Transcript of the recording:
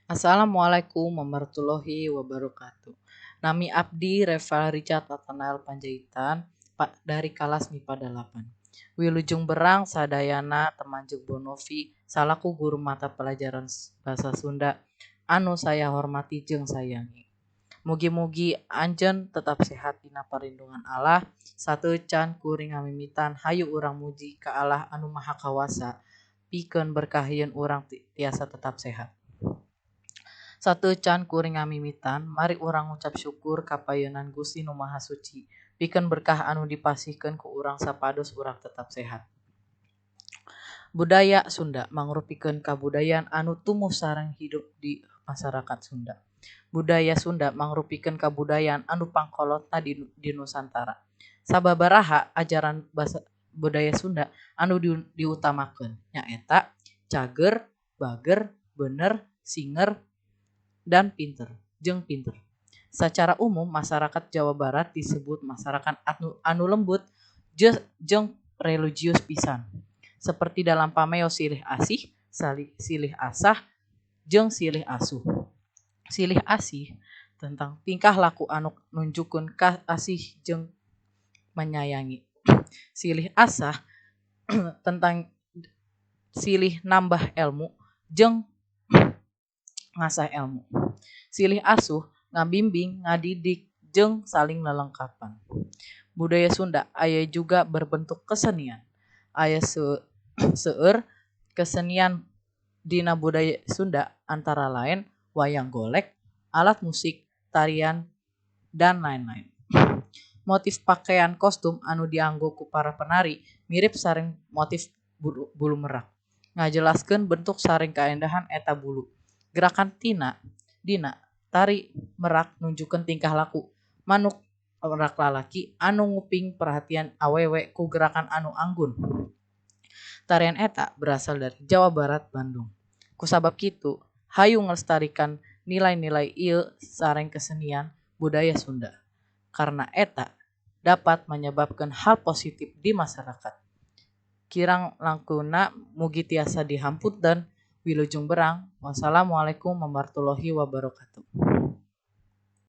Assalamualaikum warahmatullahi wabarakatuh. Nami abdi Reval Richard Nathanael Panjaitan dari kelas MIPA 8. Wilujeng berang sadayana teman jeung Bonovi salaku guru mata pelajaran bahasa Sunda anu saya hormati jeung sayangi. Mugi-mugi anjeun tetap sehat dina parlindungan Allah. Sateuacan kuring ngamimitan hayu urang muji ka Allah anu Maha Kawasa pikeun berkah yeun urang tiasa tetap sehat. Sateuacan kuring ngamimitan mari urang ngucap syukur ka payunan Gusti Nu Maha Suci pikeun berkah anu dipasihkeun ku urang sapados urang tetap sehat. Budaya Sunda mangrupikeun kabudayaan anu tumuh sareng hidup di masyarakat Sunda. Budaya Sunda mangrupikeun kabudayaan anu pangkolotna di Nusantara. Sababaraha ajaran basa budaya Sunda anu diutamakeun nyaeta cager, bager, bener, singer, dan pinter jeung pinter. Sacara umum masyarakat Jawa Barat disebut masyarakat anu lembut jeung religius pisan. Seperti dalam pameo silih asih, silih asah, jeung silih asuh. Silih asih tentang tingkah laku anu nunjukkeun kasih jeung menyayangi. Silih asah tentang silih nambah elmu jeung ngasah elmu. Silih asuh ngabimbing, ngadidik, jeung saling lelengkapan. Budaya Sunda aya juga berbentuk kesenian. Aya seueur kesenian dina budaya Sunda antara lain wayang golek, alat musik, tarian, dan lain-lain. Motif pakaian kostum anu dianggo ku para penari mirip sareng motif bulu merak. Ngajelaskeun bentuk sareng kaendahan eta bulu. Gerakan dina tari merak nunjukkeun tingkah laku manuk merak lalaki anu nguping perhatian awewe ku gerakan anu anggun. Tarian eta berasal dari Jawa Barat, Bandung. Kusabab kitu, hayu ngalestarikan nilai-nilai ieu sareng kesenian budaya Sunda. Karena eta dapat menyebabkan hal positif di masyarakat. Kirang langkungna mugi tiasa dihapunten. Wilujeng berang. Wassalamualaikum warahmatullahi wabarakatuh.